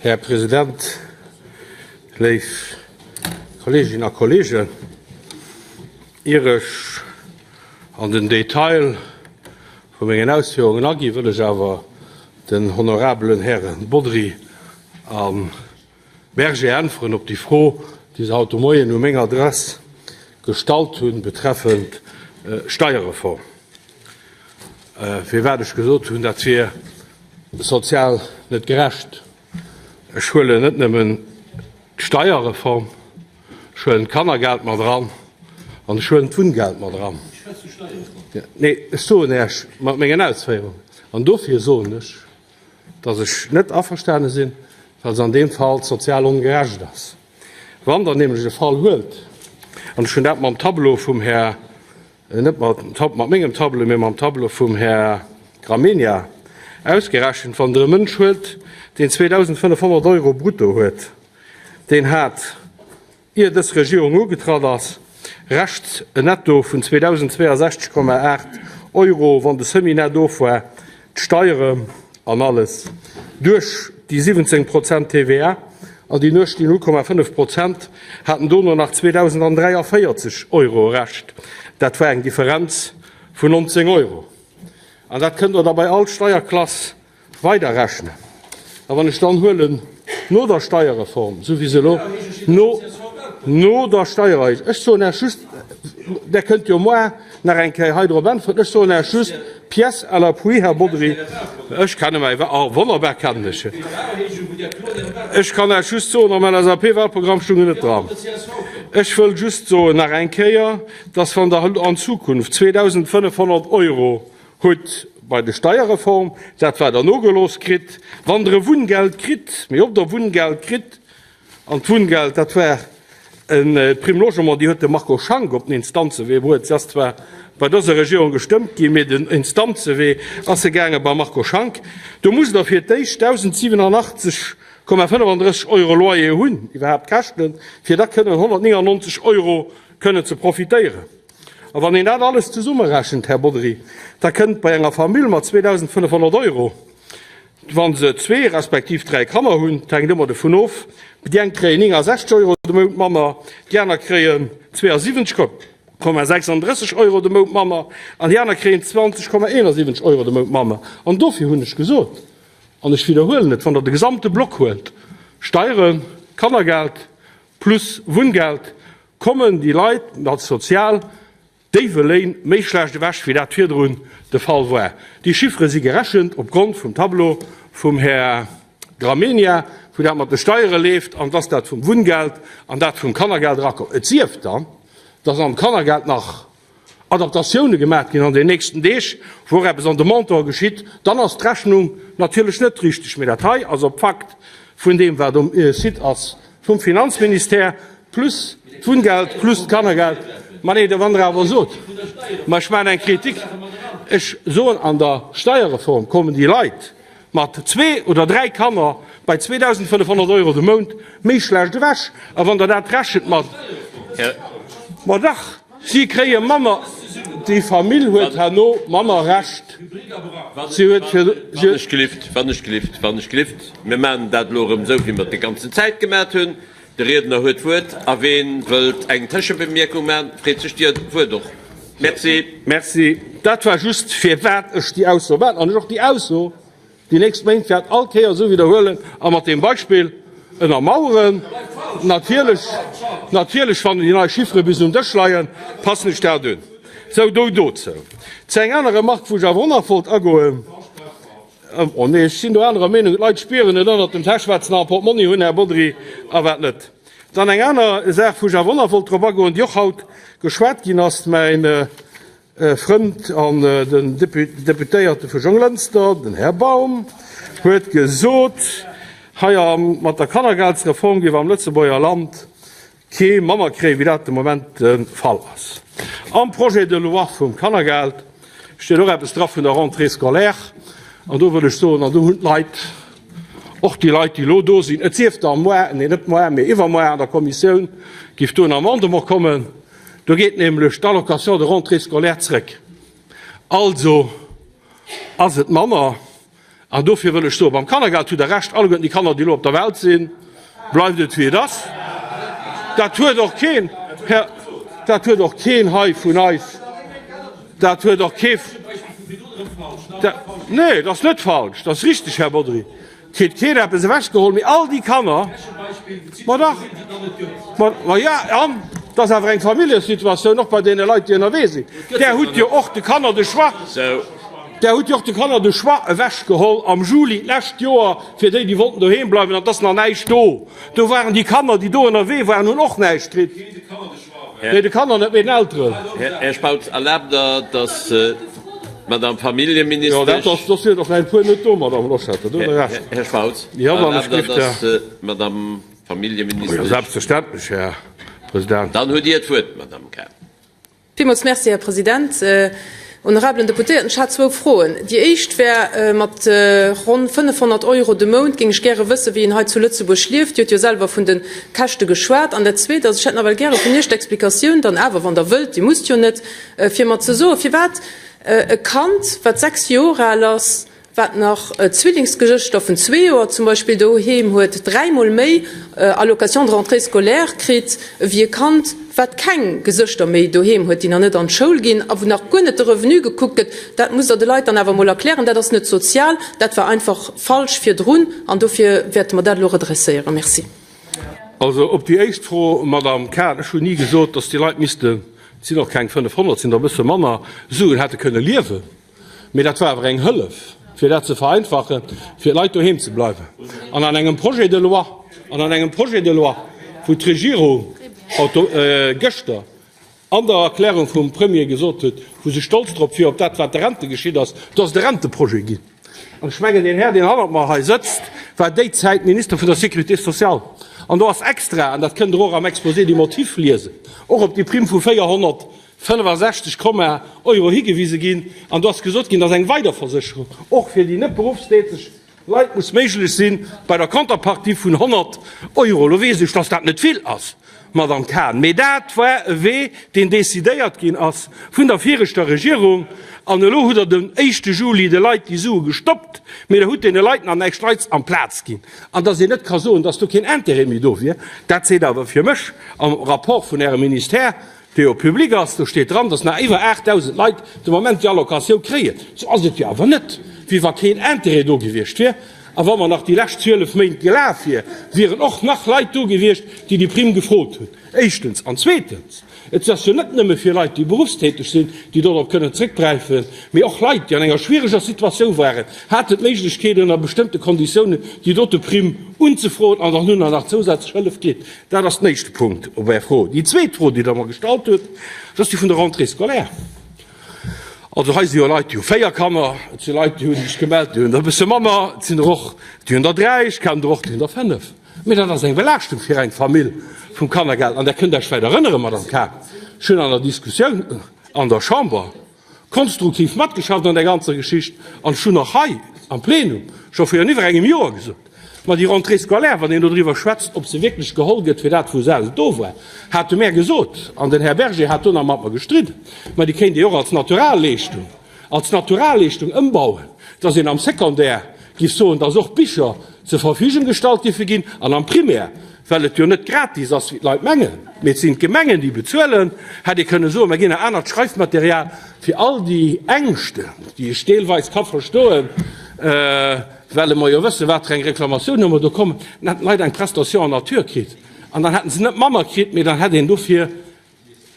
Här President, léif Kolleeginnen a Kolleegen, ier ech an den Detail vu mengen Ausféierungen aginn, wëll ech awer den honorabelen Häre Bodry a Berger äntweren op déi Fro, déi se haut de Moien u meng Adress gestallt hunn betreffend d'Steierreform. Firwat ech gesot hunn, dat wier sozial net gerecht. Ech huelen net nëmmen d'Steierreform, ech huelen d'Kannergeld mat eran an ech huelen d'Wunngeld mat eran. Nee, ech soen Iech mat mengen Ausféierungen, an dofir soen ech, dass ech net averstane sinn, well se an deem Fall sozial ongerecht ass. Wann Der nämlech e Fall huelt, an ech hunn dat mam Tableau vum Här, net mat mengem Tableau, mee mam Tableau vum Här Gramegna ausgerechent, wann Der e Mënsch huelt, deen 2.500 Euro brutto huet, deen hat, Ier dës Regierung ugetratt ass, Rescht en Netto vun 2.062,8 Euro, wann de Semi-Net of war, d'Steiere an alles. Duerch déi 17 Prozent TVA an déi nuecht déi 0,5 Prozent haten dono nach 2.043 Euro Rescht. Dat war eng Differenz vun 19 Euro. An dat kënnt Der da bei all Steierklass Weider rechnen. A wann ech dann huelen, no der Steierreform, esou wéi se elo, no, no der Steiererhéijung, ech soen Iech just, Der kënnt jo moar nach eng Kéier hei drop äntweren, ech soen Iech just, pièce à l'appui, Här Bodry, ech kenne mäi, ah, wonnerbar kennen ech en. Ech kann Iech just soen, am LSAP-Wahlprogramm stoung en net dran. Ech wëll just soen nach eng Kéier, dass wann Der an Zukunft 2.500 Euro Hutt bei de Steierreform dat wat der nogelooss kritt, wann der e Wunngeld kritt, mee ob der Wunngeld kritt, an d'Wunngeld dat war en d'Prime logement, déi huet de Marco Schank op den Instanzewee bruet, se ass zwar bei dëser Regierung gestëmmt ginn, mee den Instanzewee ass se gaange beim Marco Schank, do musst der fir d'éischt 1.087,35 Euro Loyer hunn, iwwerhaapt Käschten, fir da kënnen 199 Euro kënnen ze profitéieren. A wann een dat alles zesummerechent, Här Bodry, da kënnt bei enger Famill mat 2.500 Euro, wa se zwee respektiv dräi Kanner hunn, dat hänkt ëmmer dovun of, déi eng kréien 69 Euro de Mount manner, déi aner kréien 72,36 Euro de Mount manner an déi aner kréien 20,71 Euro de Mount manner. An dofir hunn ech gesot, an ech widderhuelen et, wann Der de gesamte Block huelt, Steieren, Kannergeld plus Wunngeld, Kommen déi Leit mat sozial déiwe Léin méi schlecht ewech, wéi dat virdrun de Fall war? Déi Chiffere si gerechent op Grond vum Tableau vum Här Gramegna, wou dat mat de Steiere leeft an dass dat vum Wunngeld an dat vum Kannergeld erakomm. Et sief dann, dass am Kannergeld nach Adaptatioune gemaat ginn an den nächsten Deeg, wou och eppes an de Montantë geschitt, dann ass d'Rechnung natierlech net richteg. Mee dat hei ass op Fakt vun deem, wat um Site ass vum Finanzministère, plus d'Wunngeld, plus d'Kannergeld. Ma nee, wann Der awer sot, ma ech maachen eng Kritik, ech soen, an der Steierreform kommen déi Leit, mat zwee oder dräi Kanner bei 2.500 Euro de Mount méi schlecht ewech. A wann Der dat rechent mat, ma dach, si kréie manner, déi Famill huet herno manner Rescht, si huet fir. Wann ech gelift, wann ech gelift, wann ech gelift, mir maachen dat elo erëm esou, wéi mer et déi ganzen Zäit gemat hunn. De Riedner huet d'Wuert a ween wëllt eng Tëschebemierkung maachen, freet sech d'Ier d'Wuert och. Merci. Merci. Dat war just, firwat ech déi Ausso maachen an ech och déi Ausso déi nächst Méint wäert all Kéier esou widderhuelen a mat deem Beispill ënnermaueren. Natierlech, natierlech, wann déi nei Chiffere bis um Dësch leien, passen ech dat un. Sou, do dozou. Zu eng aner Remarque, wou ech awer och nach wollt agoen. Oh nee, ech sinn do anerer Meenung. D'Leit spieren et ënnert dem Täsch, wat se nach am Portmonni hunn, Här Bodry, a wat net. Dann eng aner Saach, wou ech awer och nach wollt drop agoen, déi och haut geschwat ginn ass. Mäin Frënd an den Deputéierte vu Jonglënster, den Här Baum, huet gesot, hei mat der Kannergeldsreform géif am Lëtzebuerger Land kee manner kréien, wéi dat de Moment de Fall ass. Am Projet de loi vum Kannergeld steet och eppes dra vun der Rentrée scolaire. An do wëll ech soen, an do hunn d'Leit, och déi Leit, déi elo do sinn, et sief da moar, nee net moar, mee iwwermoar an der Kommissioun géif do en Amendement kommen, do geet nämlech d'Allocation de rentrée scolaire zrëck. Also ass et manner. An dofir wëll ech soen, beim Kannergeld hutt Der Recht, alleguerten déi Kanner, déi elo op der Welt sinn, bleift et wéi et ass. Dat huet och keen, Här, dat huet och keen hei vun eis, dat huet och kee, nee, dat ass net falsch, dat ass richtig, Här Bodry. Et huet keen eppes ewechgeholl, mee all déi Kanner, ma dach, ma, ma ja, an et ass awer eng Familljesituatioun och bei deene Leit, déi ënnerwee sinn. Där hutt jo och de Kanner de Choix, där hutt jo och de Kanner de Choix ewechgeholl am Juli d'lescht Joer, fir déi, déi wollten doheem bleiwen, an et ass nach näischt do. Do waren déi Kanner, déi do ënnerwee waren, hunn och näischt kritt. Nee, de Kanner net, mee den Elteren. Här Spautz, erlaabt Der, dass d'Madame Familljeministesch. Jo, dat ass, do sinn der vläicht e puer net do, Madame Loschetter, do hutt Der Recht. Här Spautz, erlaabt Der, dass d'Madame Familljeministesch. Jo, selbstverständlech, Här President. Dann hutt Dir d'Wuert, Madame Cahen. Villmools Merci, Här President. Honorabelen Deputéierten, ech hat zwou Froen. Déi éischt wär, Mat ronn 500 Euro de Mount géing ech gäre wëssen, wéi een hei zu Lëtzebuerg lieft. Dir hutt jo selwer vun de Käschte geschwat. An dat Zweet ass, ech hätt nawell gäre vun Iech d'Explikatioun dann awer, wann Der wëllt, Dir musst jo net, fir mer ze soen, firwat e Kand, wat 6 Joer al ass, wat nach Zwillingsgesëschter vun zwee Joer zum Beispill doheem huet, dräimol méi Allocation de rentrée scolaire kritt ewéi e Kand, wat keng Gesëschter méi doheem huet, déi nach net an d'Schoul ginn a wou nach guer net de Revenu gekuckt gëtt. Dat musst Der de Leit dann awer emol erklären. Dat ass net sozial, dat war einfach falsch virdrun an dofir wäerte mer dat elo redresséieren. Merci. Also op déi éischt Fro, Madame Cahen, ech hunn ni gesot, datt déi Leit missten, et sinn och keng 500, et sinn der e bësse manner, Suen hätte kënne liewen. Mee dat war awer eng Hëllef, fir dat ze vereinfachen, fir d'Leit doheem ze bleiwen. An an engem Projet de loi, an an engem Projet de loi, wou d'Regierung gëschter an der Erklärung vum Premier gesot huet, wou se stolz drop wier, op dat, wat de Rente geschitt ass, do ass et e Renteprojet ginn. An ech mengen, deen Här, deen hannert mer hei sëtzt, war déi Zäit Minister vun der Sécurité sociale. An do ass extra, an dat kënnt Der och am Exposé des motifs liesen, och op déi Primm vu 400 65 Komma Euro higewise ginn an do ass gesot ginn, dass eng Weiderversécherung och fir déi net beruffstäteg Leit muss méiglech sinn, bei der Contrepartie vun 100 Euro. Elo weess ech, dass dat net vill ass, Madamm Cahen, mee dat war e Wee, deen decidéiert ginn ass vun der viregter Regierung. An elo hutt Der den éischte Juli de Leit déi Sue gestoppt, mee Der hutt deene Leit nach näischt Neits amplaz ginn. An dass een net ka soen, dass do keen Intérêt méi do wier, dat seet awer fir mech am Rapport vun Ärem Ministère, dee jo public ass, do steet dran, dass nach iwwer 8.000 Leit de Moment déi Allocatioun kréien. Sou ass et jo awer net, wéi wa keen Intérêt do gewiescht wier. A wa mer nach déi lescht 12 Méint gelaf wier, wieren och nach Leit do gewiescht, déi déi Primm gefrot hunn. Éischtens. An zweetens, et ass jo net nëmme fir Leit, déi beruffstäteg sinn, déi dorop kënnen zréckgräifen, mee och Leit, déi an enger schwiereger Situatioun waren, haten d'Méiglechkeet, ënner bestëmmte Konditiounen déi dote Primm unzefroen an dann hunn der nach zousätzlech Hëllef kritt. Dat ass den éischte Punkt op Är Fro. Déi zweet Fro, déi Der mer gestallt hutt, dat ass déi vun der Rentrée scolaire. Also hei si jo Leit, déi hu véier Kanner, et si Leit, déi hu sech gemellt, déi hunn der e bësse manner, et sinn der och, déi hunn der dräi, ech kennen der och, déi hunn der fënnef. Mee dat ass eng Belaaschtung fir eng Famill vum Kannergeld. An Der kënnt Iech vläicht erënneren, Madame Cahen, ech hunn an der Diskussioun an der Chamber konstruktiv matgeschafft an där ganzer Geschicht an ech hunn och hei am Plenum scho virun iwwer engem Joer gesot, ma déi Rentrée scolaire, wann een dodriwwer schwätzt, ob se wierklech geholl gëtt fir dat, wou se do war, hate mär gesot, an den Här Berger hat do nach mat mer gestridden, ma déi kéint ee och als Naturalleeschtung, als Naturalleeschtung ëmbauen, dass een am Secondaire giff soen, dass och Bicher zur Verfügung gestallt giffe ginn an am Primaire, well et jo net gratis ass, wéi d'Leit mengen, mee et sinn d'Gemengen, déi bezuelen, hätt ee kënne soen, mer ginn e anert Schreifmaterial fir all déi Ängschten, déi ech deelweis ka verstoen, well mer jo wëssen, wat fir eng Reklamatioun ëmmer do kommen, dann hätten d'Leit eng Prestation en nature kritt an dann hätte se net manner kritt, mee dann hätt een dofir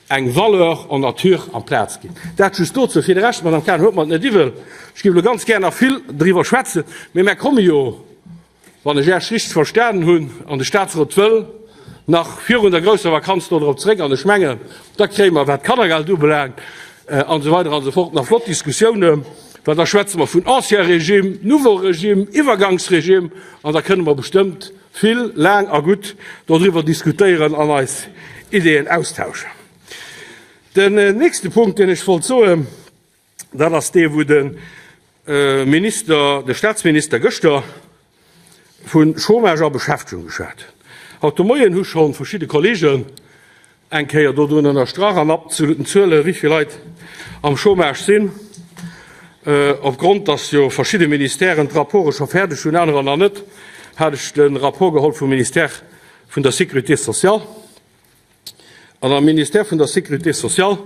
eng Valeur en nature amplaz ginn. Dat just dozou. Fir de Rescht, Madame Cahen, huet mer et net iwwel, ech géif elo ganz gär nach vill driwwer schwätzen, mee mär komme jo, wann ech Iech richteg verstanen hunn, an de Statsrot wëll nach virun der grousser Vakanz do drop zréck, an ech mengen, da kréie mer, wat d'Kannergeld ubelaangt an esou weider an esou fort, nach flott Diskussiounen, well da schwätze mer vun Ancien régime, Nouveau régime, Iwwergangsregime, an da kënne mer bestëmmt vill, laang a gutt dodriwwer diskutéieren an eis Ideeën austauschen. Den nächste Punkt, deen ech wollt soen, dat ass dee wou de Minister, de Statsminister gëschter vu Chômage a Beschäftegung geschwat huet. Haut de Moien hu scho verschidde Kollegen eng Kéier dodrun ënnerstrach an absoluten Zuele wéi vill Leit am Chômage sinn. Opgrond, dass jo verschidde Ministèren d'Rapporte scho fäerdeg hunn, anerer nach net, hat ech de Rapport geholl vum Ministère vun der Sécurité sociale. An am Ministère vun der Sécurité sociale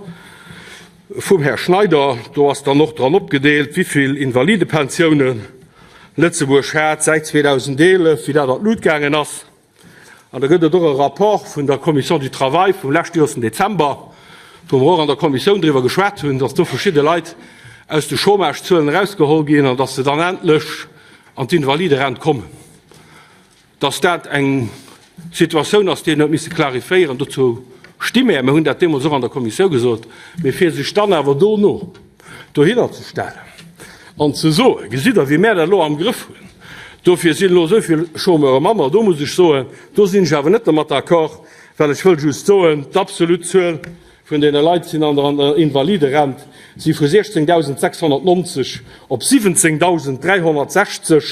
vum Här Schneider, do ass dann och dran opgedeelt, wivill Invalidepensiounen Lëtzebuerg hat säit 2011, wéi dat an d'Lut gaangen ass. An da gëtt et och e Rapport vun der Commission du Travail vum leschte Joers den Dezember, wou mer och an der Kommissioun driwwer geschwat hunn, dass do verschidde Leit aus de Chômagezuelen erausgeholl ginn an dass se dann endlech an d'Invaliderent kommen. Dass dat eng Situatioun ass, déi een huet misse clarifiéieren, dozou sti mär. Mir hunn dat deemools och an der Kommissioun gesot. Mee fir sech dann awer dono dohinner ze stellen an ze soen, Gesitt Der, wéi mär dat elo am Grëff hunn, dofir sinn elo esou vill Chômeure manner, do muss ech soen, do sinn ech awer net dermat d'accord, well ech wëll just soen, d'absolut Zuel vun deene Leit sinn an der Invaliderent si vu 16.690 op 17.360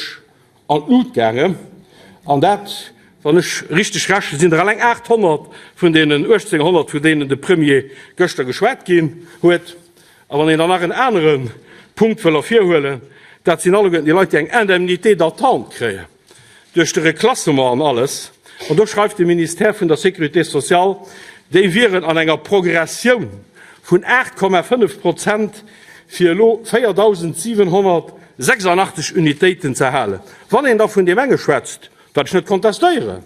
an d'Lut gaangen, an dat, wann ech richteg rechnen, sinn der eleng 800 vun deenen 1.800, vun deenen de Premier gëschter geschwat ginn huet. A wann een dann nach en anere Punkt wëll ervirhuelen, dat sinn alleguerten déi Leit, déi eng Indemnité d'attente kréien duerch de Reklassement an alles, an do schreift de Ministère vun der Sécurité sociale, déi wieren an enger Progressioun vun 8,5 Prozent, fir elo 4.786 Unitéiten ze halen. Wann een da vun deem enge schwätzt, wat ech net kontestéieren,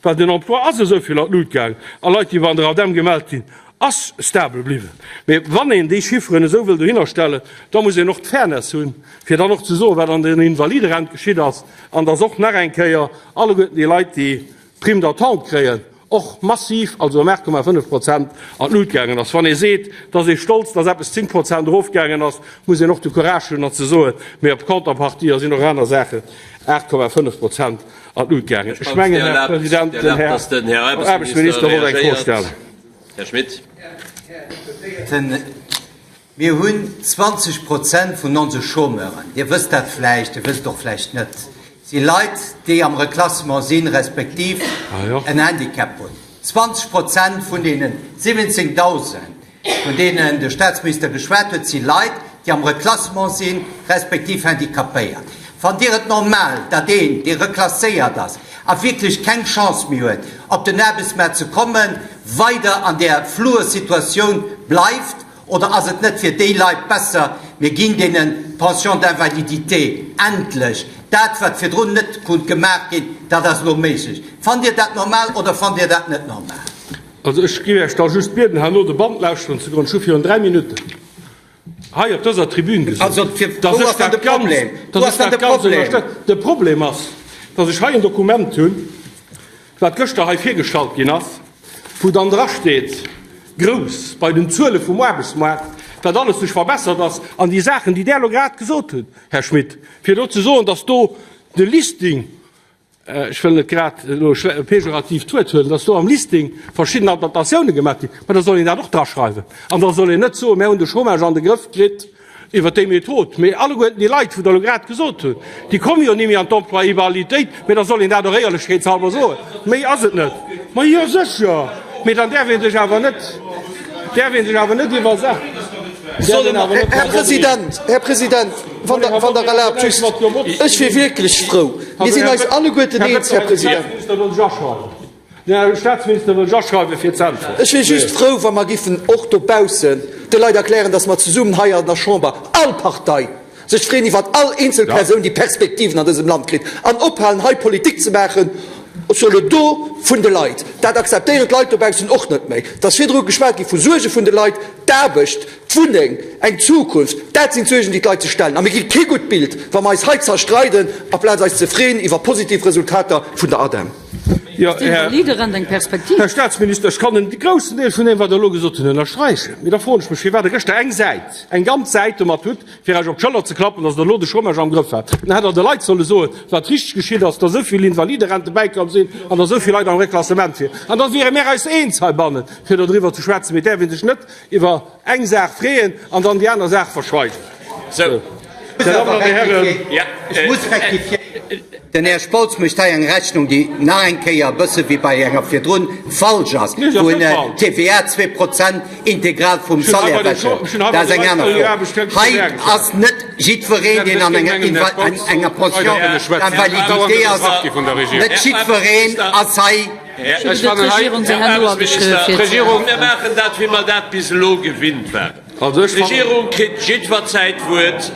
well den Emploi ass esou vill an d'Lut gaang a Leit, déi an der ADEM gemellt sinn, ass stabel bliwwen. Mee wann een déi Chifferen esou wëll dohinner stellen, da muss een och d'Fairness hunn, fir dann och ze soen, wat an der Invaliderent geschitt ass an dass och nach eng Kéier alleguerten déi Leit, déi Prime d'attente kréien, och massiv, also ëm 8,5 Prozent an d'Lut gaangen ass. Wann ee seet, et ass ee stolz, datt eppes 10 Prozent erofgaangen ass, muss een och de Courage hunn, an ze soen, mee op Contrepartie sinn och aner Saachen 8,5 Prozent an d'Lut gaangen. Ech mengen, Här President, den Här Aarbechtsminister wollt eng Fro stellen. Här Schmit. Mir hunn 20 Prozent vun onse Chômeuren, Dir wësst dat vläicht, Dir wësst et och vläicht net, si Leit, déi am Reklassement sinn, respektiv en Handicap hunn. 20 Prozent vun deenen 17.000, vun deenen de Statsminister geschwat huet, si Leit, déi am Reklassement sinn, respektiv handicapéiert. Fannt Dir et normal, datt een, dee reklasséiert ass a wierklech keng Chance méi huet, op den Aarbechtsmaart ze kommen, weider an där flouer Situatioun bleift? Oder ass et net fir déi Leit besser, mir ginn deenen d'Pension d'invalidité, endlech, dat wat virdrun net konnt gemaach ginn, dat ass elo méiglech. Fannt Dir dat normal oder fannt Dir dat net normal? Also ech géif Iech da just bieden, herno de Band lauschteren ze goen. Ech hu virun 3 Minutten hei op dëser Tribün gesot, dass ech dat Ganzt, dass ech dat Ganzt ënnerstëtzen. De Problem ass, dass ech hei en Dokument hunn, wat gëschter hei virgestallt ginn ass, wou dann drasteet, grouss bei den Zuele vum Aarbechtsmaart, wat alles sech verbessert ass, an déi Saachen, déi Der elo grad gesot hutt, Här Schmit, fir elo ze soen, dass do de Listing, ech wëll net grad elo e pejoratiivt Wuert huelen, dass do am Listing verschidden Adaptatioune gemaach ginn, ma da soll een dat och draschreiwen. An da soll een net soen, mir hunn de Chômage an de Grëff kritt, Iwwert déi Method. Mee alleguerten déi Leit, wou Der elo grad gesot hutt, déi komme jo ni méi an d'Employabilitéit. Mee da soll een dat och éierlechkeetshalber soen. Méi ass et net. Ma jo, sécher! Mee dann däerf ee sech awer net, däerf ee sech awer net iwwer Sa-, däerf een awer net. Här President, Här President, wann Der, wann Der erlaabt, just, ech wier wierklech frou, mir sinn eis alleguerten eens, Här President. Den Här Staatsminister wëll sech aschreiwen fir ze äntweren. Ech wier just frou, wa mer giffen och dobaussen de Leit erklären, dass mer zesummen hei an der Chamber, all Partei, sech freeën iwwert all eenzel Persoun, déi Perspektiven an dësem Land kritt, an ophalen hei Politik ze maachen sur le dos vun de Leit. Dat akzeptéieren d'Leit dobaussen och net méi. Et ass virdru geschwat gi vu Suerge vun de Leit, d'Aarbecht, d'Wunneng, eng Zukunft, dat sinn d'Suergen, déi d'Leit sech stellen. A mir gi kee gutt Bild, wa mer eis hei zerstreiden, aplaz eis ze freeën iwwer positiv Resultater vun der ADEM. Jo, Här Staatsminister, ech kann en groussen Deel vun deem, wat Der elo gesot hutt, ënnersträichen. Mee da froen ech mech, firwat Der gëschter eng Säit, eng ganz Säit domat hutt, fir Iech op d'Schëller ze klappen, datt Der elo de Chômage am Grëff hat. Dann hätt Der de Leit solle soen, wat richteg geschitt ass, datt esou vill Invaliderente bäikomm sinn an datt esou vill Leit am Reklassement wieren. An da wiere mir eis eens heibannen, fir dodriwwer ze schwätzen. Mee et däerf ee sech net iwwer eng Saach freeën an dann déi aner Saach verschweigen. Sou, Dir Dammen an Dir Hären. Ech muss rectifiéieren. Den Här Spautz mécht hei eng Rechnung, déi nach eng Kéier, e bësse wéi bei enger virdrun, falsch ass, wou en d'TVA 2% integral vum Salaire rechent. Dat ass eng aner Fro. Hei ass net jiddwereen, deen an enger Pension d'invalidité ass, net jiddwereen ass hei. Här Aarbechtsminister, mir maachen dat, wéi mer dat bis elo gewinnt waren. D'Regierung kritt jiddwerzäit d'Wuert.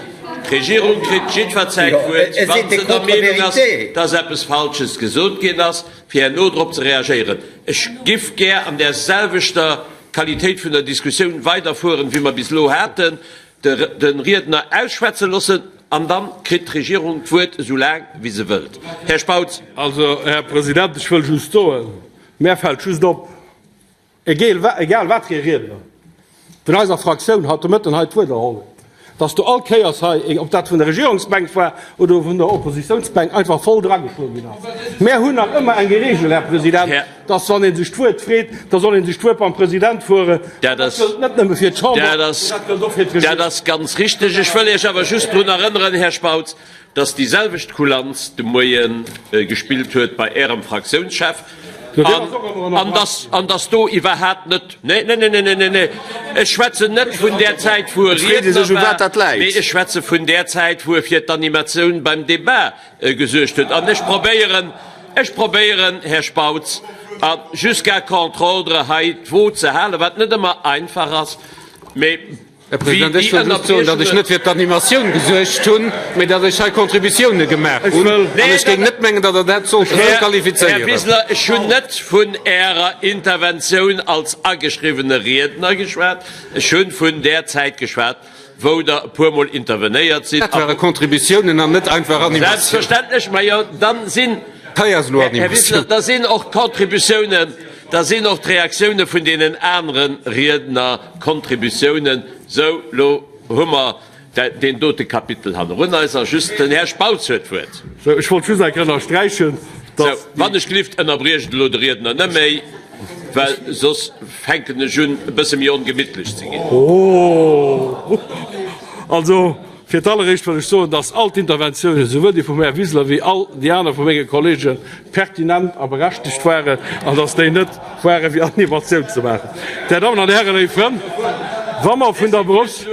D'Regierung kritt jiddwerzäit d'Wuert, wa se der Meenung ass, dass eppes Falsches gesot ginn ass, fir herno drop ze reagéieren. Ech giff gär an där selwechter Qualitéit vun der Diskussioun weiderfueren, wéi mer bis elo haten, de Riedner ausschwätze loossen an da kritt d'Regierung d'Wuert esou laang wéi se wëllt. Här Spautz. Also, Här President, ech wëll just soen, mär fält just op, Egal wat fir ee Riedner vun eiser Fraktioun haut de Mëtten hei d'Wuert erholl huet, dass do all Kéiers hei, ob dat vun der Regierungsbänk war oder vun der Oppositionsbänk, einfach voll drageschloen ginn ass. Mär hunn nach ëmmer eng Regel, Här President, dass wann ee sech d'Wuert freet, da soll ee sech d'Wuert beim President fueren. Dat gëllt net nëmme fir d'Chamber, dat gëllt och fir d'Regierung. Dat ass ganz richteg. Ech wëll Iech awer just drun erënneren, Här Spautz, dass déi selwecht Kulanz de Moie gespillt huet bei Ärem Fraktiounschef an dass do iwwerhaapt net, nee, nee, nee, nee, nee, nee, ech schwätzen net vun där Zäit, wou e Riedner war, mee ech schwätze vun där Zäit, wou e fir d'Animatioun beim Débat gesuergt huet. An ech probéieren, ech probéieren, Här Spautz, a jusqu'à contre ordre hei d'Wo ze halen, wat net ëmmer einfach ass, mee. Här President, ech wëll just soen, datt ech net fir d'Animatioun gesuergt hunn, mä datt ech hei Contributioune gemaach hunn. An ech géing net mengen, datt Der dat sollt esou qualifizéieren. Här Wiseler, ech hunn net vun Ärer Interventioun als ageschriwwene Riedner geschwat. Ech hu vun där Zäit geschwat, wou Der e puermol intervenéiert sidd. Dat ware Contributiounen an net einfach Animatioun. Selbstverständlech, majo, dann sinn, Hei ass elo Här Wiseler, da sinn och d'Contributiounen, da sinn och d'Reaktioune vun deenen anere Riedner Contributiounen. Sou, lo hu mer deen dote Kapitel hannerun eis a just den Här Spautz huet d'Wuert. Sou, ech wollt just eng Kéier ënnersträichen, dass. Sou, wann ech gelift, ënnerbriecht elo de Riedner net méi, well soss fänken ech un, e bësse méi ongemittlech ze ginn. Oh! Also, Fir d'alleréischt wëll ech soen, dass all d'Interventiounen, souwuel déi vum Här Wiseler wéi all déi aner vu menge Kollegen, pertinent a berechtegt waren an dass déi net ware fir Animatioun ze maachen. Där Dammen an Hären, léif Frënn, wa mer vun der Berufs-,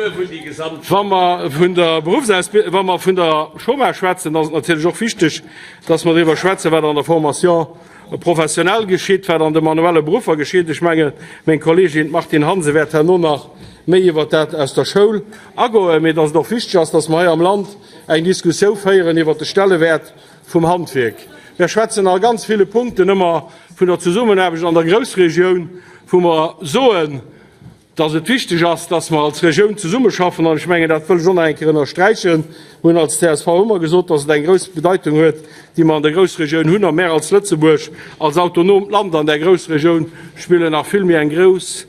wa mer vun der Berufsausbi-, wa mer vun der Chômage schwätzen, ass et natierlech och wichteg, dass mer driwwer schwätzen, wat an der Formation professionnelle geschitt, wat an de manuelle Beruffer geschitt. Ech mengen, meng Kolleegin d'Martine Hansen wäert herno nach méi iwwert dat aus der Schoul agoen, mee dass et och wichteg ass, dass mer hei am Land eng Diskussiou féieren iwwert de Stellewäert vum Handwierk. Mir schwätzen a ganz ville Punkten ëmmer vun der Zesummenaarbecht an der Groussregioun, wou mer soen, dass et wichteg ass, dass mer als Regioun zesummeschaffen, an ech mengen, dat wëll ech och nach eng Kéier ënnersträichen, mir hunn als csv ëmmer gesot, dass et eng grouss Bedeitung huet, déi mer an der Groussregioun hunn, a mär als Lëtzebuerg, als autonoomt Land an där Groussregioun, spillen nach vill méi eng grouss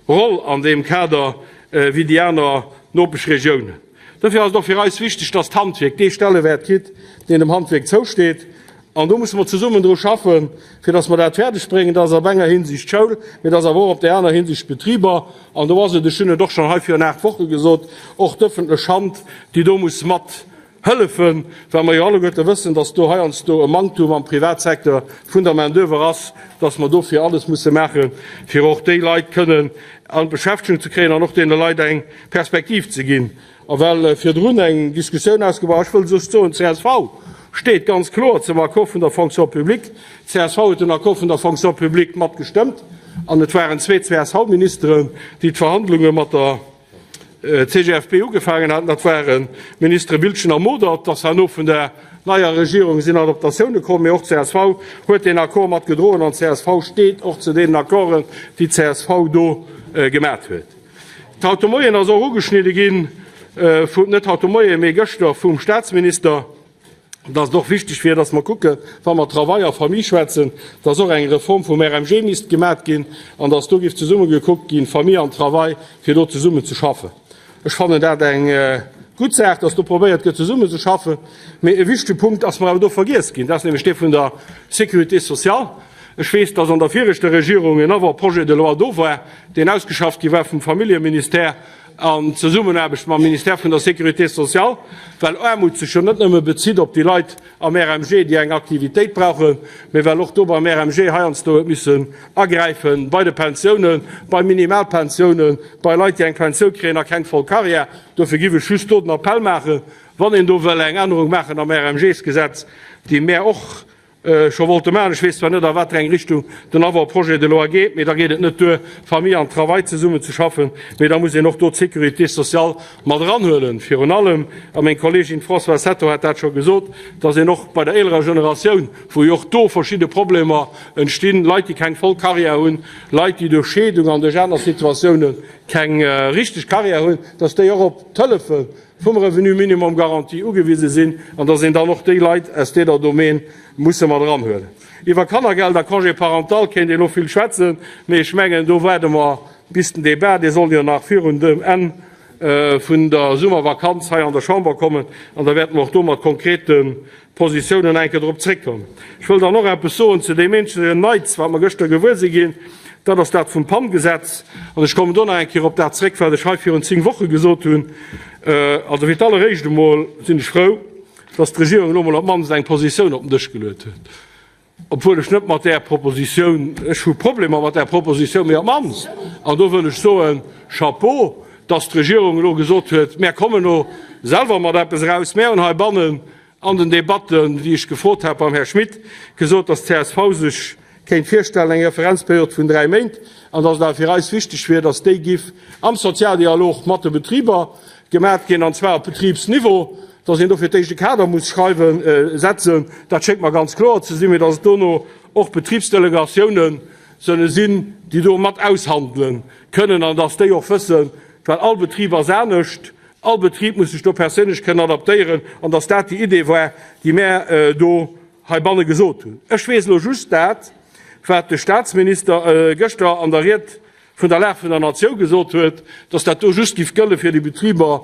Roll an deem Kader wéi déi aner Nopeschregiounen. Dofir ass et och fir eis wichteg, dass d'Handwierk dee Stellewäert kritt, deen dem Handwierk zousteet. An do musse mer zesummen dru schaffen, fir dass mer dat fäerdeg bréngen. Dat ass op enger Hinsicht d'Schoul, mee dat ass awer och op där aner Hinsicht d'Betriber. An do ass et, ech hunn et och schonn hei virun 8 Woche gesot, och d'ëffentlech Hand, déi do muss mat hëllefen, well mer jo alleguerte wëssen, dass do heiansdo e Manktum am Privatsecteur vun der Main-d'oeuvre ass, dass mer dofir alles musse maachen, fir och déi Leit kënnen an d'Beschäftegung ze kréien an och deene Leit eng Perspektiv ze ginn. A well virdrun eng Diskussioun ausgebrach, ech wëll just soen, csv steet ganz kloer zum Accord vun der Fonction publique. Csv huet den Accord vun der Fonction publique mat gestëmmt an et waren zwee CSV-Ministeren, déi d'Verhandlunge mat der CGFP ugefaangen haten. Dat waren d'Ministere Biltgen a Modert. Et ass herno vun der neier Regierung sinn Adaptatioune komm, mee och csv huet deen Accord mat gedroen an csv steet och zu deenen Accorden, déi csv do gemat huet. Haut de Moien ass och ugeschnidde ginn, net haut de Moien, mee gëschter vum Staatsminister, dass et och wichteg wier, dass mer kucken, wa mer Travail a Famille schwätzen, dass och eng Reform vum RMG misst gemat ginn an dass do géif zesumme gekuckt ginn, Famille an Travail, fir do zesummen ze schaffen. Ech fannen dat eng gutt Saach, dass do probéiert gëtt zesummen ze schaffen. Mee e wichtege Punkt ass mer awer do vergiess ginn, dat ass nämlech dee vun der Sécurité sociale. Ech weess, dass an der viregter Regierung en Avant-projet de loi do war, deen ausgeschafft gi war vum Familljeministère. An Zesummenaarbecht mam Ministère vun der Sécurité sociale, well Aarmut sech jo net nëmme bezitt op déi Leit am RMG, déi eng Aktivitéit brauchen, mee well och do beim RMG heiansdo huet missen agräifen, bei de Pensiounen, bei Minimalpensiounen, bei Leit, déi eng Pensioun kréien a keng voll Carrière. Dofir giff ech just do den Appell maachen, wann een do wëll eng Ännerung maachen am RMG-s-Gesetz, déi mär och scho wollte maachen, ech weess zwar net a wat fir eng Richtung den Avant-projet de loi geet, mee da geet et net duer, Famille an Travail zesummen ze schaffen, mee da muss een och do d'Sécurité sociale mat eranhuelen. Virun allem, a meng Kolleegin Françoise Hetto hat dat scho gesot, dass een och bei der eelerer Generatioun, wou jo och do verschidde Problemer entstinn, Leit, déi keng voll Carrière hunn, Leit, déi duerch Scheedung an duerch aner Situatioune keng richteg Carrière hunn, dass déi och op d'Hëllefe vum Revenu minimum garanti ugewise sinn an dass een dann och déi Leit aus deeder Domaine musse mat eranhuelen. Iwwer Kannergeld a Congé parental kéint een och vill schwätzen, mee ech mengen, do waarde mer bis den Débat, dee soll jo nach virun dem Enn vun der Summervakanz hei an der Chamber kommen, an da wäerte mer och do mat konkrete Positiounen eng Kéier drop zréckkommen. Ech wëll dann och eppes soen zu deem eenzelen Neits, wat mer gëschter gewuer si ginn, dat ass dat vum PAN-Gesetz. An ech kommen do nach eng Kéier op dat zréck, wat ech hei virun 10 Woche gesot hunn. Also fir d'alleréischt emol sinn ech frou, dass d'Regierung elo emol op d'mannst eng Positioun op den Dësch geluet huet. Obwuel ech net mat där Propositioun, ech hu Problemer mat där Propositioun, mee op d'mannst, an do wëll ech soen, Chapeau, dass d'Regierung elo gesot huet, Mär kommen elo selwer mat eppes eraus. Mär hunn heibannen an den Debatten, wéi ech gefrot hat beim Här Schmit, gesot, dass d'CSV sech kéint virstellen, eng Referenzperiod vun 3 Méint, an dass et awer fir eis wichteg wier, dass déi giff am Sozialdialog mat de Betriber gemat ginn, an zwar op Betribsniveau. Dass een do fir d'éischt e Kader muss schreiwen, setzen, dat schéngt mer ganz kloer ze sinn, mee dass et dono och Betribsdelegatioune solle sinn, déi do mat aushandele kënnen an dass déi och wëssen, well all Betrib ass anescht, all Betrib muss sech do perséinlech kënnen adaptéieren an dass dat déi Idee war, déi mär do heibanne gesot hunn. Ech weess elo just dat, wat de Statsminister gëschter an der Ried vun der Lag vun der Natioun gesot huet, dass dat do just giff gëlle fir déi Betriber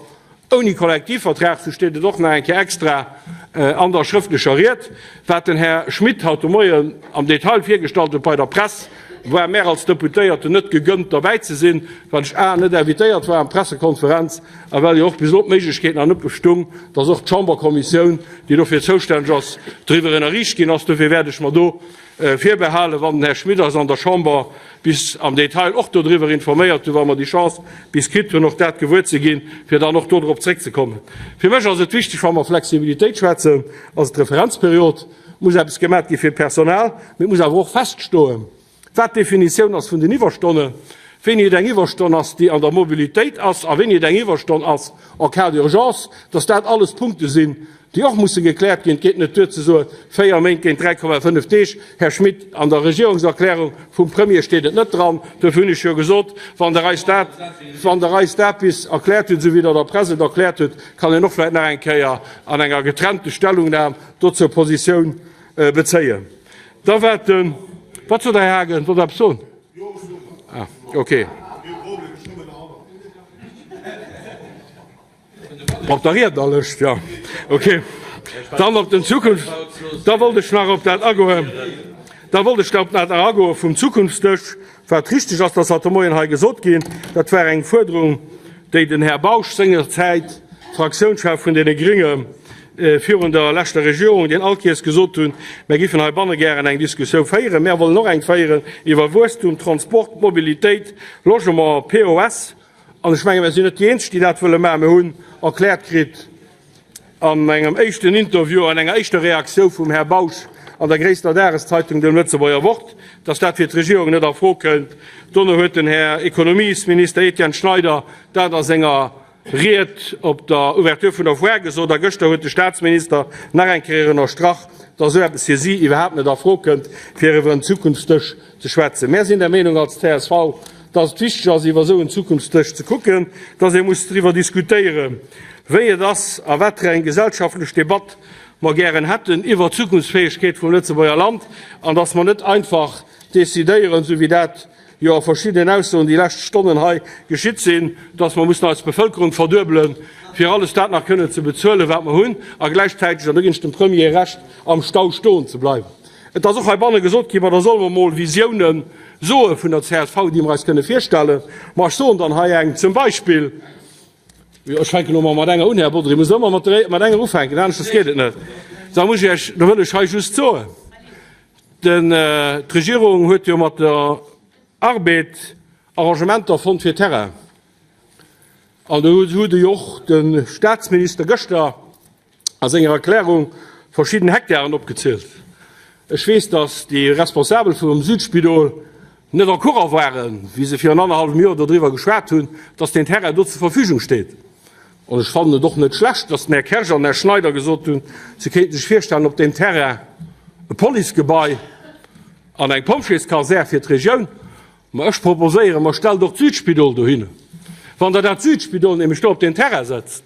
ouni Kollektivvertrag, sou steet et och nach eng Kéier extra an der schrëftlecher Ried. Wat den Här Schmit haut de Moien am Detail virgestallt huet bei der Press, war mär als Deputéierten net gegönnt derbäi ze sinn, well ech a net invitéiert war an d'Pressekonferenz a well jo och bis elo d'Méiglechkeet nach net bestung, dass och d'Chamberkommissioun, déi dofir zoustänneg ass, driwwer ënnerriicht ginn ass. Dofir wäert ech mer do virbehalen, wann den Här Schmit eis an der Chamber bis am Detail och dodriwwer informéiert hunn, wa mer déi Chance bis kritt hunn, och dat gewuer ze ginn, fir dann och dodrop zréckzekommen. Fir mech ass et wichteg, wa mer Flexibilitéit schwätzen, ass et d'Referenzperiod, et muss eppes gemat gi fir d'Personal, mee et muss awer och feststoen, wat d'Definitioun ass vun den Iwwerstonnen, wéini et eng Iwwerstonn ass, déi an der Mobilitéit ass, a wéini et eng Iwwerstonn ass en cas d'urgence, dass dat alles Punkte sinn, déi och musse gekläert ginn. Et geet net duer ze soen, 4 Méint géint 3,5 Deeg. Här Schmit, an der Regierungserklärung vum Premier steet et net dran. Duerfir hunn ech jo gesot, wann Der eis dat, wann Der eis dat bis erkläert hutt, esou wéi Der der Press et erkläert hutt, kann een och vläicht nach eng Kéier an enger getrennte Stellungnam dozou Positioun bezéien. Da wat de, wat sot Der, Här Haagen? Wollt Der eppes soen? Ah, okay. Op der Riednerlëscht, jo. Okay. Dann op den Zukunft, da wollt ech nach op dat agoen, da wollt ech op dat nach agoe vum Zukunftsdësch, wat richteg ass, dass haut de Moien hei gesot ginn, dat war eng Fuerderung, déi den Här Bausch sengerzäit, Fraktiounschef vun deene Gringe virun der leschter Regierung, deen all Kees gesot hunn, mär giffen heibanne gären eng Diskussioun féieren, mär wollen och eng féieren iwwer Wuesstum, Transport, Mobilitéit, Logement, POS. An ech menge mir sinn net déi Eenzeg, déi dat wëlle maachen. Mir hunn erkläert kritt an engem éischten Interview, an enger éischter Reaktiou vum Här Bausch an der gréisster Dageszeitung, dem Lëtzebuerger Wort, datt dat fir d'Regierung net a Fro kënnt. Dono huet den Här Ekonomiesminister Etienne Schneider dat a senger Ried op der Ouverture vun der Foire gesot. A gëschter huet de Staatsminister nach eng Kéier ënnerstrach, datt esou eppes fir si iwwerhaapt net a Fro kënnt, fir iwwer en Zukunftsdësch ze schwätzen. Mär sinn der Meenung als csv, dass et wichteg ass, iwwer esou en Zukunftsdësch ze kucken, dass ee muss driwwer diskutéieren, wéi et ass a wat fir eng gesellschaftlech Debatt mer gären hätten iwwer d'Zukunftsfäegkeet vum Lëtzebuerger Land an dass mer net einfach decidéieren, esou wéi dat jo a verschiddenen Aussoen déi lescht Stonnen hei geschitt sinn, dass mer mussen eis Bevëlkerung verduebelen, fir alles dat nach kënnen ze bezuelen, wat mer hunn, a gläichzäiteg, an do ginn ech dem Premier Recht, am Stau stoen ze bleiwen. Et ass och heibanne gesot ginn, ma da solle mer emol Visiounen soe vun der csv, déi mer eis kënne virstellen. Ma ech soen dann hei eng, zum Beispill. Jo, ech fänken elo mol mat enger un, Här Bodry. Muss ëmmer mat der, mat enger ufänken, aneschters geet et net. Da muss ech Iech, da wëll ech hei just soen, den, d'Regierung huet jo mat der Arbed Arrangementer fonnt fir Terrain. An do huet jo och de Statsminister gëschter a senger Erklärung verschidden Hektaren opgezielt. Ech weess, datt déi Responsabel vum Südspidol net au courant waren, wéi se virun annerhallwem Joer dodriwwer geschwat hunn, datt deen Terrain do zur Verfügung steet. An ech fannen et och net schlecht, datt den Här Kersch an den Här Schneider gesot hunn, se kéinten sech virstellen, op deem Terrain e Policegebai an eng Pompjeeskasär fir d'Regioun Ma ech proposéieren, mer stellt och d'Südspidol dohinner. Wann Der dat Südspidol nämlech do op deen Terrain setzt,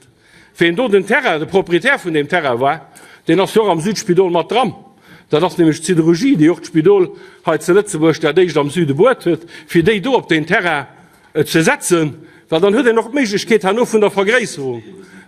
ween do den Terrain, de Proprietär vun deem Terrain war, deen ass jo och am Südspidol mat dran. Dat ass nämlech d'Siderurgie, déi och d'Spidol hei zu Lëtzebuerg dat éischt am Süde buert huet, fir déi do op deen Terrain ze setzen, well dann huet een och d'Méiglechkeet herno vun der Vergréisserung,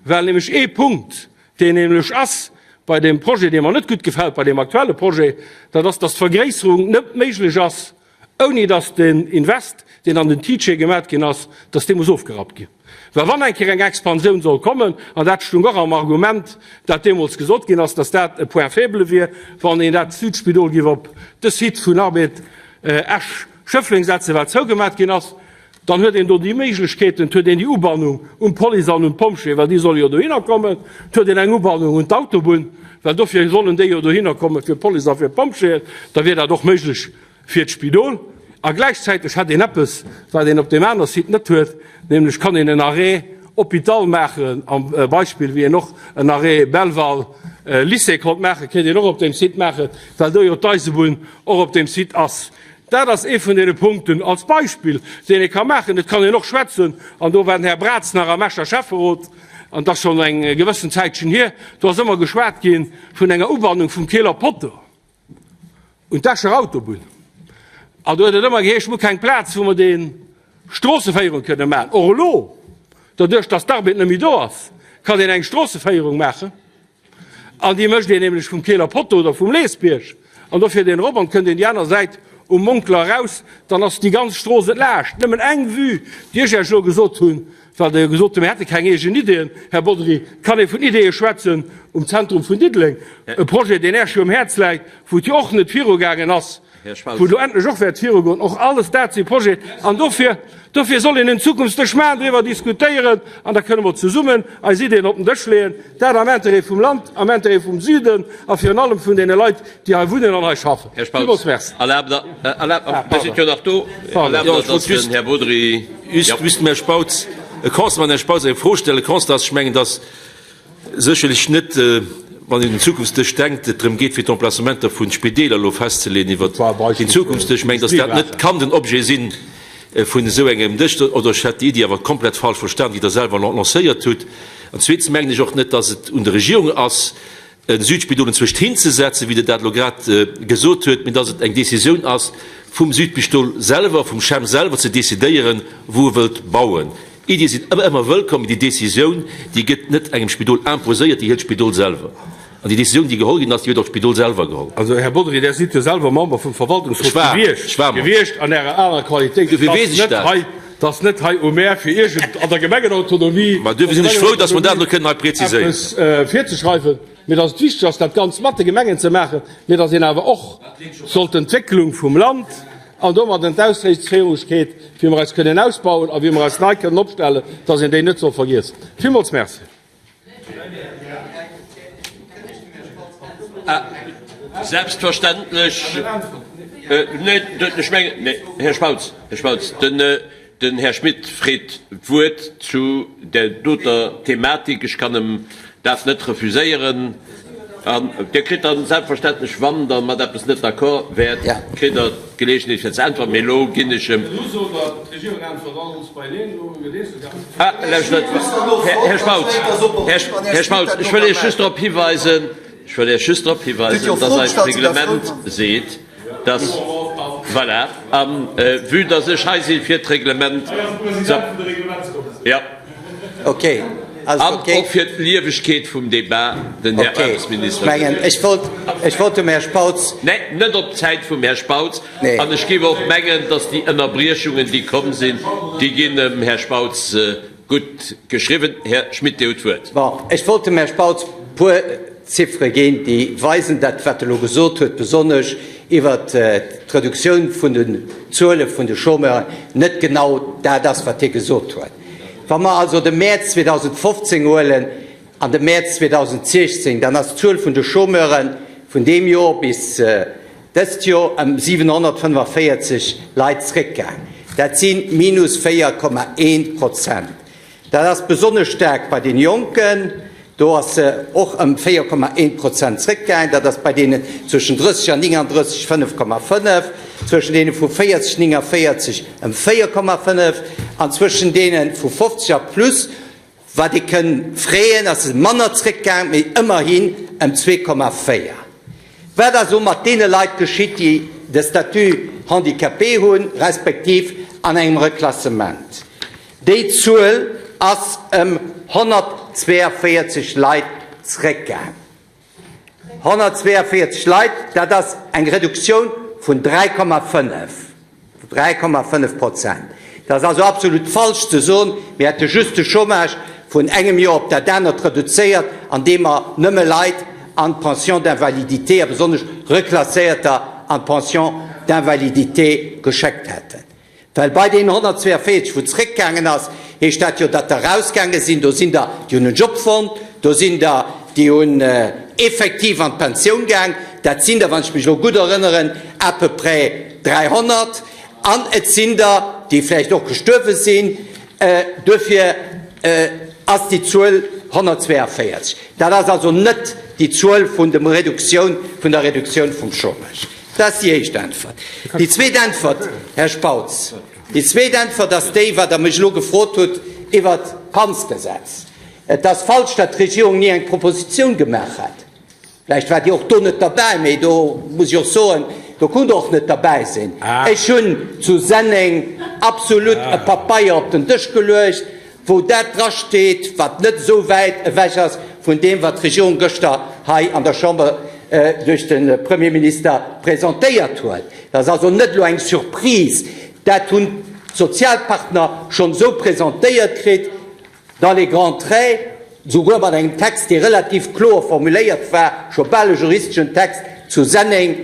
well nämlech ee Punkt, deen nämlech ass bei deem Projet, dee mer net gutt gefält, bei deem aktuelle Projet, dat ass, dass d'Vergréisserung net méiglech ass, ouni dass den Invest, deen an den TICE gemat ginn ass, dass dee muss ofgerappt ginn. Well wann eng Kéier eng Expansioun soll kommen, an dat stung och am Argument, dat deemools gesot ginn ass, dass dat e Point faible wier, wann een dat Südspidol géif op de Site vun Arbed Esch-Schëffleng setzen, wat zougemat ginn ass, dann huet een do déi Méiglechkeeten, et huet een déi Ubannung un d'Police an un d'Pompjeeë, well déi solle jo dohinner kommen, et huet een eng Ubannung un d'Autobunn, well dofir sollen déi jo dohinner kommen, fir d'Police a fir d'Pompjeeën, da wier dat och méiglech fir d'Spidol. A gläichzäiteg hätt een eppes, wat een op deem aner Site net huet, nämlech kann een en Arrêt hôpital maachen, am Beispill wéi een och en Arrêt Belval Lycée konnt maachen, kéint een och op deem Site maachen, well do jo d'Eisebunn och op deem Site ass. Dat ass ee vun deene Punkten als Beispill, deen ee ka maachen. Et kann een och schwätzen, an do war den Här Braz nach am Escher Schäfferot, an et ass schonn eng gewëssen Zäitchen hier, do ass ëmmer geschwat gi vun enger Ubannung vum Keeler Potto un d'Escher Autobunn. An do huet et ëmmer geheescht, mir hu keng Plaz, wou mer déi Stroosseféierung kënne maachen. Och elo, doduerch datt d'Arbed net méi do ass, kann een eng Stroosseféierung maachen. An déi mécht een nämlech vum Keeler Potto oder vum Leesbierg. An do fiert een erop an kënnt een déi aner Säit um Monkler eraus. Dann ass déi ganz Strooss entlaascht. Nëmmen eng Vue, déi ech Iech elo gesot hunn, well Der jo gesot hutt, mir hätte keng eegen Ideeën. Här Bodry, et kann ee vun Ideeë schwätzen um Zentrum vun Diddeleng, e Projet, deen Iech jo um Häerz läit, wou et jo och net virugaangen ass. wou elo endlech och wäert virugoen, och alles dat si Projeten an dofir, dofir soll een en Zukunftsdësch maachen, driwwer diskutéieren an da kënne mer zesummen eis Ideeën op den Dësch leeën, dat am Intérêt vum Land, am Intérêt vum Süden a virun allem vun deene Leit, déi hei wunnen an hei schaffen. Här Spautz, erlaabt Der, erlaabt, Dir sidd jo nach do, erlaabt Der, dass den Här Bodry, jo. Just dem Här Spautz e Constat, an Här Spautz eng Fro stellen, e Constat ass, ech mengen, dass Sécherlech net, wann een un Zukunftsdësch denkt, et drëm geet, fir d'Emplacementer vu Spideeler elo festzeleeën iwwert den Zukunftsdësch. Ech mengen, datt dat net kann den Objet si vun esou engem Dësch. Oder ech hätt déi Iddi awer komplett falsch verstan, déi Der selwer lancéiert hutt. An zweetens mengen ech och net, datt et un der Regierung ass, e Südspidol enzwousch hinzesetzen, wéi Der dat elo grad gesot huet, mee datt et eng Décisioun ass vum Südpistol selwer, vum CHEM selwer, ze décidéieren, wou e wëllt bauen. Iddie sinn ëmmer wëllkomm, mee déi Decisioun, déi gëtt net engem Spidol imposéiert, déi hëlt d'Spidol selwer. An déi Decisioun, déi geholl ginn ass, déi huet och d'Spidol selwer geholl. Also, Här Bodry, Der sidd jo selwer Member vum Verwaltungsrot gewiescht, gewiescht an Ärer anerer Qualitéit. Dofir weess ech dat. Et ass net hei u mär, fir iergend an der Gemengenautonomie, Ma duerfir sinn ech frou, dass mer dat elo kënnen hei präziséieren. eppes virzeschreiwen, mee dass et wichteg ass, dat Ganzt mat de Gemengen ze maachen, mee dass een awer och soll d'Entwécklung vum Land, An domadden d'Ausréichsfäegkeet, wéi mer eis kënnen ausbauen a wéi mer eis nei kënnen opstellen, dass een déi net soll vergiessen. Villmools Merci. Selbstverständlech. Nee, ech mengen, nee, Här Spautz, Här Spautz, den. Den Här Schmit freet d'Wuert zu där doter Thematik. Ech kann em dat net refuséieren. An Dir kritt dann selbstverständlech, wann Der mat eppes net d'accord wäert, kritt Der d'Geleegenheet fir ze äntweren. Mee elo ginn ech em. Ah, lauschtert, Här Spautz, Här Spautz, ech wëll Iech just drop hiweisen, ech wëll Iech just drop hiweisen, dass eist Reglement seet, Dass, voilà, a vue dass ech hei si fir d'Reglement ze, jo, an och fir d'Liewegkeet vum Débat, den Här Aarbechtsminister huet. Nee, net op d'Zäit vum Här Spautz. An ech géif och mengen, dass déi Ënnerbriechungen, déi komm sinn, déi ginn dem Här Spautz. Gutt geschriwwen. Här Schmit, Dir hutt d'Wuert. Bon, ech wollt dem Här Spautz e puer Ziffere ginn, déi weisen, dat wat e elo gesot huet, besonnesch iwwert d'Reduktioun vun den Zuele vun de Chômeuren, net genau dat ass, wat hie gesot huet. Wa mer also de Mäerz 2015 huelen an de Mäerz 2016, dann ass d'Zuel vun de Chômeure vun deem Jor bis dëst Jor ëm 745 Leit zréckgaang. Dat si minus 4,1 Prozent. Dat ass besonnesch staark bei den Jonken, do ass se och ëm 4,1 Prozent zréckgaang. Dat ass bei deenen zwëschen 30 an 39 5,5, zwëschen deene vu 40, 49 ëm 4,5 an zwëschen deene vu 50 a plus, wat ee kënn freeën, ass se manner zréckgaang, mee ëmmerhin ëm 2,4. Wat ass elo mat deene Leit geschitt, déi de Statut handicapé hunn, respektiv an engem Reklassement? Déi Zuel ass ëm 142 Leit zréckgaang. 142 Leit, dat ass eng Reduktioun vun 3,5, 3,5 Prozent. Et ass also absolut falsch ze soen, mir hätte just de Chômage vun engem Joer op dat anert reduzéiert, andeem mer nëmme Leit an d'Pension d'invalidité a besonnesch Reklasséierter an d'Pension d'invalidité geschéckt hätten. Well bei deenen 142, wou zréckgaangen ass, heescht dat jo, datt der erausgaange sinn. Do sinn der, déi hunn en Job fonnt, do sinn der, déi hunn effektiv an d'Pensioun gaang. Dat sinn der, wann ech mech elo gutt erënneren, à peu près 300. An et sinn der, déi vläicht och gestuerwe sinn. Duerfir ass déi Zuel 142. Dat ass also net déi Zuel vun dem Reduktioun, vun der Reduktioun vum Chômage. Dat ass déi éischt Äntwert. Déi zweet Äntwert, Här Spautz, déi zweet Äntwert ass déi, wat Der mech elo gefrot hutt iwwert d'Panzgesetz. Et ass falsch, datt d'Regierung ni eng Propositioun gemaach hätt. Vläicht waart Dir och do net derbäi, mee do muss ech och soen, do konnt Der och net derbäi sinn. Ech hunn zu Senneng absolut e Papeier op den Dësch geluecht, wou dat drasteet, wat net esou wäit ewech ass vun deem, wat d'Regierung gëschter hei an der Chamber duerch de Premierminister presentéiert huet. Dat ass also net elo eng Surprise. Dat hunn d'Sozialpartner schonn esou presentéiert kritt, dans les grands traits, souguer mat engem Text, dee relativ kloer formuléiert war, scho bal e juristeschen Text, zu Senneng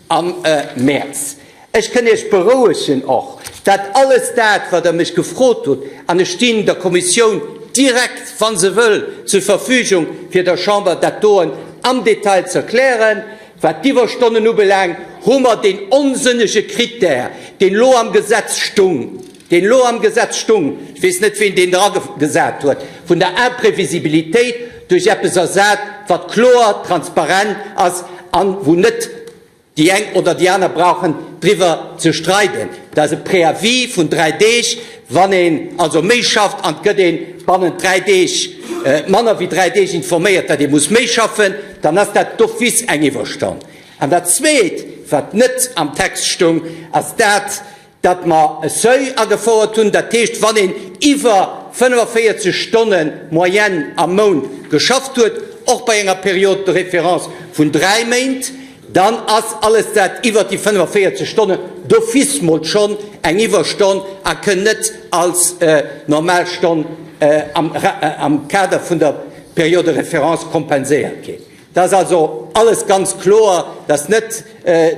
am Mäerz. Ech kënn Iech berouegen och, dat alles dat, wat Der mech gefrot hutt, an ech stinn der Kommissioun direkt, wa se wëll, zur Verfügung, fir der Chamber dat doen am Detail ze erklären. Wat d'Iwwerstonnen ubelaangt, hu mer deen onsënnege Critère, deen elo am Gesetz stung, deen elo am Gesetz stung, ech weess net, ween deen dragesat huet, vun der Imprévisibilitéit duerch eppes ersat, wat kloer, transparent ass an wou net déi eng oder déi aner brauchen driwwer ze streiden. Dat ass e Préavis vun dräi Deeg. Wann een also méi schafft an et gëtt ee bannent dräi Deeg, manner wéi dräi Deeg informéiert, datt ee muss méi schaffen, dann ass dat d'office eng Iwwerstonn. An dat Zweet, wat net am Text stung, ass dat, datt mer e Seuil agefouert hunn, dat heescht, wann een iwwer 45 Stonne Moyenne am Mount geschafft huet, och bei enger Période de référence vun dräi Méint, dann ass alles dat iwwert déi 45 Stonnen d'office mol schonn eng Iwwerstonn a kënn net als normal Stonn am Kader vun der Période de référence kompenséiert ginn. Dat ass also alles ganz kloer, dass net,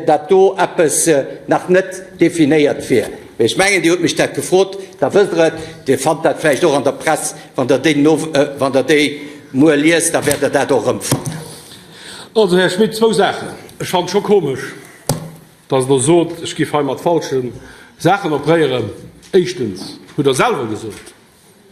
datt do eppes nach net definéiert wier. Mee ech mengen, Dir hutt mech dat gefrot, da wësst Der et. Dir fannt dat vläicht och an der Press, wann Der déi no, wann Der déi muer liest, da wäert Der dat och erëmfannen. Also, Här Schmit, zwou Saachen. Ech fannen et scho komesch, dass Der sot, ech giff hei mat falsche Saachen opréieren. Éischtens hutt Der selwer gesot,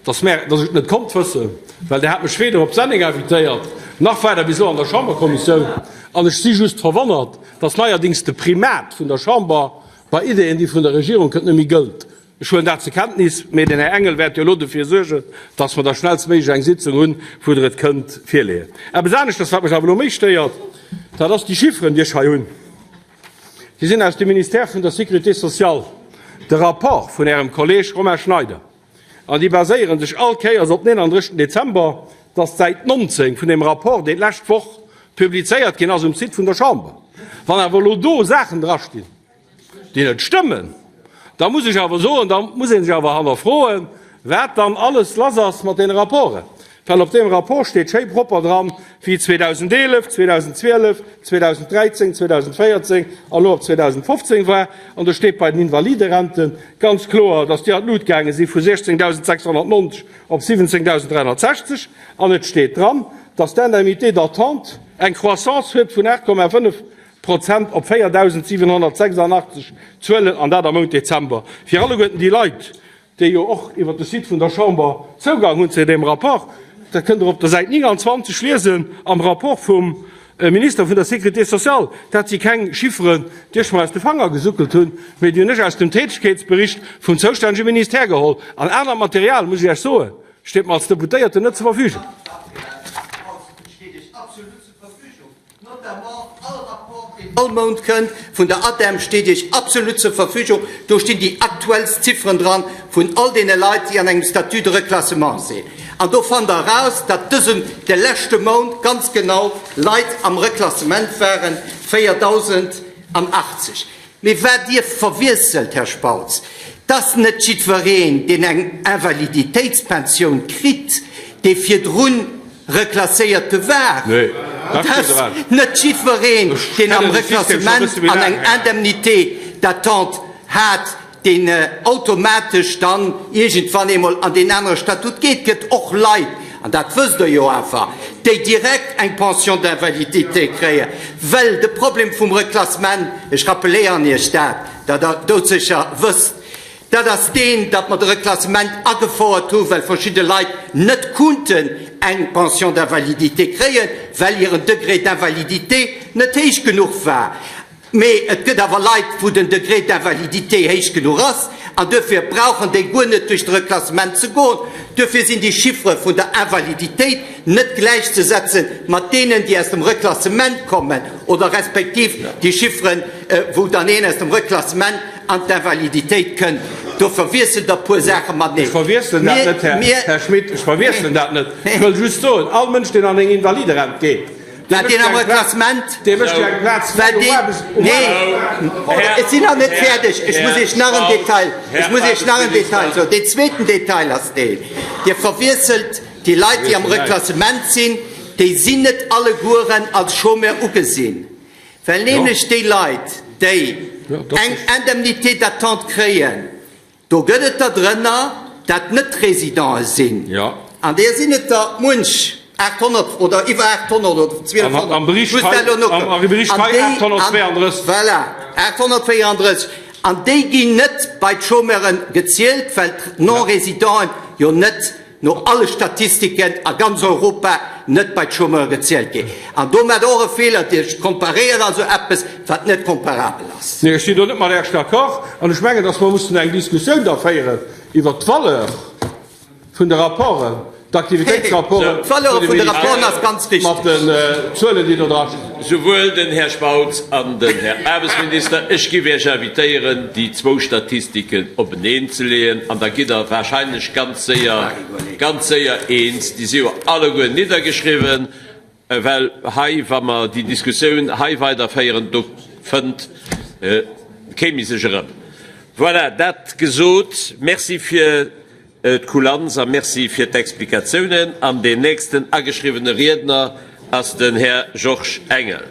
Dass mär, dass ech et net konnt wëssen, well Der hat mech weder op d'Sending invitéiert, nach war Der bis elo an der Chamberkommissioun. An ech si just verwonnert, dass neierdings de Primat vun der Chamber bei Ideeën, déi vun der Regierung kënnt, net méi gëllt. Ech huelen dat zur Kenntnis, mee den Här Engel wäert jo elo dofir suergen, dass mer da schnellstméiglech eng Sitzung hunn, wou Der et kënnt virleeën. Eppes aneschters, wat mech awer elo méi stéiert, dat ass déi Chifferen, déi ech hei hunn. Déi sinn aus dem Ministère vun der Sécurité sociale, de Rapport vun Ärem Kolleeg Romain Schneider. An déi baséiere sech all Kéiers op den 31. Dezember, dat ass d'Säit 19 vun deem Rapport, deen d'lescht Woch publizéiert ginn ass um Site vun der Chamber. Wann awer elo do Saachen drastinn, déi net stëmmen, da muss ech awer soen, da muss ee sech awer hannerfroen. wat dann alles lass ass mat deene Rapporten. Well op deem Rapport steet schéi propper dran, wéi 2011, 2012, 2013, 2014 an elo op 2015 war. An do steet bei den Invaliderente ganz kloer, dass déi an d'Lut gaange si vu 16.690 op 17.360. An et steet dran, dass d'Indemnité d'attente eng Croissance huet vun 8,5 Prozent op 4.786 Zuelen, an dat am Mount Dezember. Fir alleguerten déi Leit, déi jo och iwwert de Site vun der Chamber Zougang hunn zu deem Rapport, dat kënnt Der op der Säit 29 liesen am Rapport vum Minister vun der Sécurité sociale, dat si keng Chifferen, déi ech mer aus de Fanger gesuckelt hunn, mee déi hunn ech aus dem Tätegkeetsbericht vum zoustännege Ministère geholl. An anert Material, muss ech Iech soen, steet mer als Deputéierten net zur Verfügung. Notamment all Rapport, deen all Mount kënnt vun der ADEM, steet Iech absolut zur Verfügung. Do stinn déi aktuellst Zifferen dran vun all deene Leit, déi an engem Statut de reclassement sinn. An do fannt Der eraus, datt dësen, de leschte Mount ganz genau Leit am Reklassement waren, 4.080. Mee wat Dir verwiesselt, Här Spautz, 't ass net jiddwereen, deen eng Invaliditéitspensioun kritt, dee virdrun Reklasséierte war. Et ass net jiddwereen, deen am Reklassement an eng Indemnité d'attente hat, deen automatesch dann iergendwann eemol an deen anere Statut geet. Et gëtt och Leit, an dat wësst Der jo awer, déi direkt eng Pension d'invalidité kréien, well de Problem vum Reklassement, ech rappeléieren Iech dat, dat Der doudsécher wësst, Dat ass deen, datt mer de Reklassement agefouert hu well verschidde Leit net kunnten eng Pension d'invalidité kréien, well hiren Degré d'invalidité net héich genuch war. Mee et gëtt awer Leit, wou den Degré d'invalidité héich genuch ass, an duerfir brauchen déi guer net duerch de Reklassement ze goen. Duerfir sinn déi Chiffere vun der Invaliditéit net gläichzesetze mat deenen, déi aus dem Reklassement kommen, oder respektiv déi Chifferen, wou dann een aus dem Reklassement an d'Invaliditéit kënnt. Do verwiesselt Der e puer Saache mateneen. Ech verwiesselen dat net, Här Schmit, ech verwiesselen dat net. Ech wëll just soen, all Mënsch, deen an eng Invaliderent geet, dee mécht jo eng Plaz, dee mécht jo eng Plaz fräi um Aarbechts-, um Aarbechtsmaart. Ech sinn nach net fäerdeg. Ech muss Iech nach en Detail, ech muss Iech nach en Detail soen. Deen zweeten Detail ass deen, Dir verwiesselt déi Leit, déi am Reklassement sinn, déi sinn net allegueren als Chômeur ugesinn. Well nämlech déi Leit, déi eng Indemnité d'attente kréien, do gëtt et der drënner, dat net Résidenten sinn, an deer sinn et der munch 800 oder iwwer 800 oder 1200, ech muss dat elo nokucken, an déi, voilà, 834, an déi ginn net bei d'Chômeuren gezielt, well d'Non-Résidenten jo net no alle Statistiken a ganz Europa net bei d'Chômeure gezielt ginn. An do maacht Der och e Feeler, Dir komparéiert also eppes, wat net komparabel ass. Nee, ech sinn do net mat Iech d'accord. An ech mengen, datt mer mussen eng Diskussioun da féieren iwwert d'Valeur vun de Rapporten, d'Aktivitéitsrapporten vun de Rapporten ass ganz wichteg. Mat den Zuelen, déi do drastinn. Souwuel den Här Spautz an den Här Aarbechtsminister, ech giff Iech invitéieren, déi zwou Statistiken openeen ze leeën, an da gitt Der wahrscheinlech ganz séier, ganz séier eens. Déi si jo alleguer niddergeschriwwen, well hei, wa mer déi Diskussioun hei weiderféieren, do fënnt kee méi sech erëm. Voilà, dat gesot, merci fir d'Kulanz a merci fir d'Explikatiounen. An deen nächsten ageschriwwene Riedner ass den Här Georges Engel.